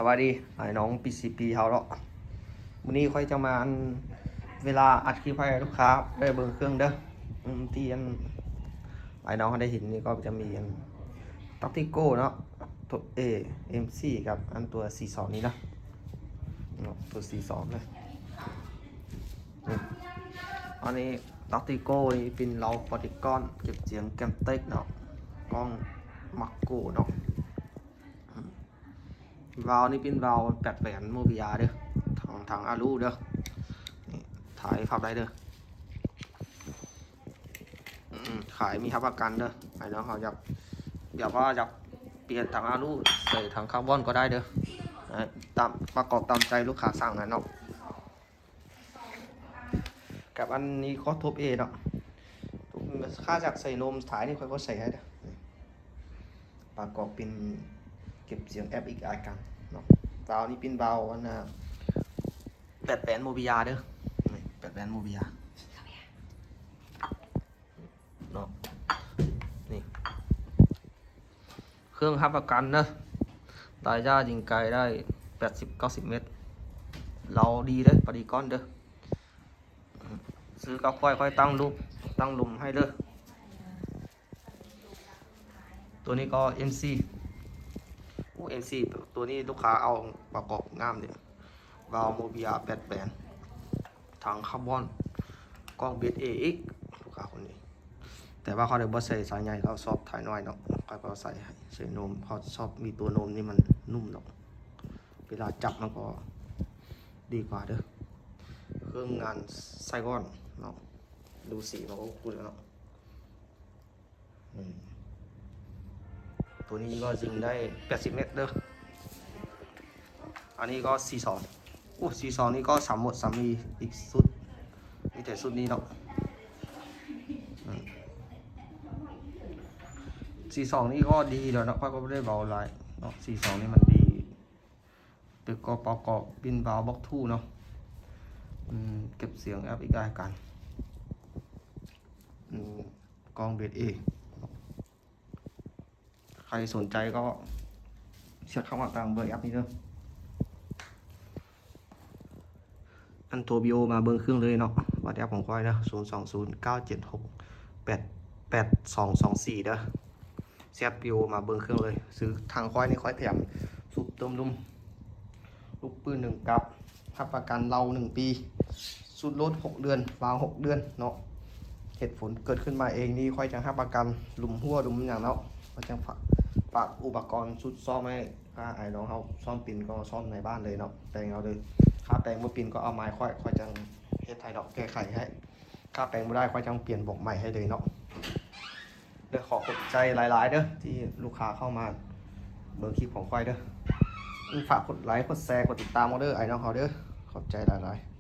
ສະບາຍດີອ້າຍນ້ອງ PCP ເຮົາເນາະ. ມື້ນີ້ຂ້ອຍຈະມາ ອັນ ເວລາອັດຄລິບໃຫ້ລູກຄ້າໄດ້ເບິ່ງເຄື່ອງເດີ. ອືມ ທີ່ ອັນ ອ້າຍນ້ອງເຮົາໄດ້ເຫັນນີ້ກໍຈະມີ ອັນ Tactical ເນາະ ຕົວ A M C ກັບ ອັນ ຕົວ C ສອງນີ້ນະ ເນາະ ຕົວ C ສອງເດີ. ອັນນີ້ Tactical ນີ້ເປັນເລົາ Polygon ເກັບສຽງ Camtech ເນາະ ກ້ອງ Macro ເນາະ. ວາວນີ້ເປັນວາວແປດແຫວນ Movia ເດີ ທາງ ທາງອາລູເດີ. ນີ້ ຖ່າຍພາບໄດ້ເດີ. ອືມ ຂາຍມີຮັບປະກັນເດີ ອ້າຍນ້ອງເຮົາຢາກ ແບບວ່າຢາກປ່ຽນທາງອາລູໃສ່ທາງຄາບອນກໍໄດ້ເດີ. ຕາມ ປະກອບຕາມໃຈລູກຄ້າສັ່ງນະເນາະ. ກັບອັນນີ້ກໍ Top A ເນາະ. ຖ້າຢາກໃສ່ໂນມທ້າຍນີ້ ຂ້ອຍກໍໃສ່ໃຫ້ເດີ. ປະກອບເປັນເກັບສຽງ F X I ກັນເນາະ. ວາວນີ້ເປັນວາວ ອັນ ນະ ແປດແຫວນ Movia ເດີ. ນີ້ ແປດແຫວນ Movia ເນາະ. ນີ້ ເຄື່ອງຮັບປະກັນເດີ ໄລຍະຍິງໄກໄດ້ແປດສິບ ເກົ້າສິບເມັດ. ເລົາດີເດີ Polygon ເດີ. ຊື້ກັບຂ້ອຍ ຂ້ອຍຕັ້ງລູກ ຕັ້ງຫຼຸມໃຫ້ເດີ. ຕົວນີ້ກໍ M C ໂອ້ M C ຕົວນີ້ລູກຄ້າເອົາປະກອບງາມເດ. ວາວ Movia ແປດແຫວນ ທາງຄາບອນ ກ້ອງ Base A ອີກ ລູກຄ້າຄົນນີ້. ແຕ່ວ່າເຂົາໄດ້ບໍ່ໃສ່ສາຍໃຫຍ່ ເຂົາຊອບທ້າຍນ້ອຍເນາະ. ຂ້ອຍກໍໃສ່ໃຫ້ ໃສ່ໂນມ ເຂົາຊອບມີຕົວໂນມນີ້ມັນນຸ້ມເນາະ. ເວລາຈັບມັນກໍດີກວ່າເດີ. ເຄື່ອງງານໄຊກອນເນາະ ດູສີມັນກໍຄຸ້ນແລ້ວເນາະ. ອືມ ຕົວນີ້ກໍຍິງໄດ້ແປດສິບເມັດເດີ. ອັນນີ້ກໍ C ສອງ ໂອ້ C ສອງນີ້ກໍສາມໝົດສາມມີອີກຊຸດ ມີແຕ່ຊຸດນີ້ເນາະ. ອືມ C ສອງນີ້ກໍດີແລ້ວເນາະ ຂ້ອຍກໍບໍ່ໄດ້ເວົ້າຫຼາຍເນາະ. C ສອງນີ້ມັນດີ ແຕ່ກໍປະກອບເປັນວາວບລັອກທູເນາະ. ອືມ ເກັບສຽງ F X I ກັນ ອືມ ກ້ອງ Base A. ໃຜສົນໃຈກໍແຊັດເຂົ້າມາຕາມເບີແອັບນີ້ເດີ. ອັນໂທວິດີໂອມາເບິ່ງເຄື່ອງເລີຍເນາະ. WhatsApp ຂອງຂ້ອຍເດີ ສູນສອງສູນ ເກົ້າເຈັດຫົກ ແປດແປດສອງສອງສີ່ເດີ. ແຊັດວິດີໂອມາເບິ່ງເຄື່ອງເລີຍ. ຊື້ທາງຂ້ອຍນີ້ ຂ້ອຍແຖມຊຸບເຕີມລຸ່ມ ລູກປືນໜຶ່ງກັບ ຮັບປະກັນເລົາໜຶ່ງປີ ຊຸດໂຫຼດຫົກເດືອນ ວາວຫົກເດືອນເນາະ. ເຫດຜົນເກີດຂຶ້ນມາເອງນີ້ ຂ້ອຍຈະຮັບປະກັນຫຼຸມຮົ່ວ ຫຼຸມຫຍັງເນາະ. ຂ້ອຍຈະຝາກ ຝາກອຸປະກອນຊຸດຊ້ອມໃຫ້ ຖ້າອ້າຍນ້ອງເຮົາຊ້ອມເປັນກໍຊ້ອມໃນບ້ານເລີຍເນາະ ແປງເອົາເລີຍ. ຖ້າແປງບໍ່ເປັນກໍເອົາມາໃຫ້ຂ້ອຍ ຂ້ອຍຈັ່ງເຮັດໃຫ້ເນາະ ແກ້ໄຂໃຫ້. ຖ້າແປງບໍ່ໄດ້ ຂ້ອຍຈັ່ງປ່ຽນບອກໃໝ່ໃຫ້ເລີຍເນາະ. ເດີ ຂໍຂອບໃຈຫຼາຍໆເດີ ທີ່ລູກຄ້າເຂົ້າມາເບິ່ງຄລິບຂອງຂ້ອຍເດີ. ຝາກກົດໄລ ກົດແຊ ກົດຕິດຕາມເອົາເດີ ອ້າຍນ້ອງເຮົາເດີ. ຂອບໃຈຫຼາຍໆ.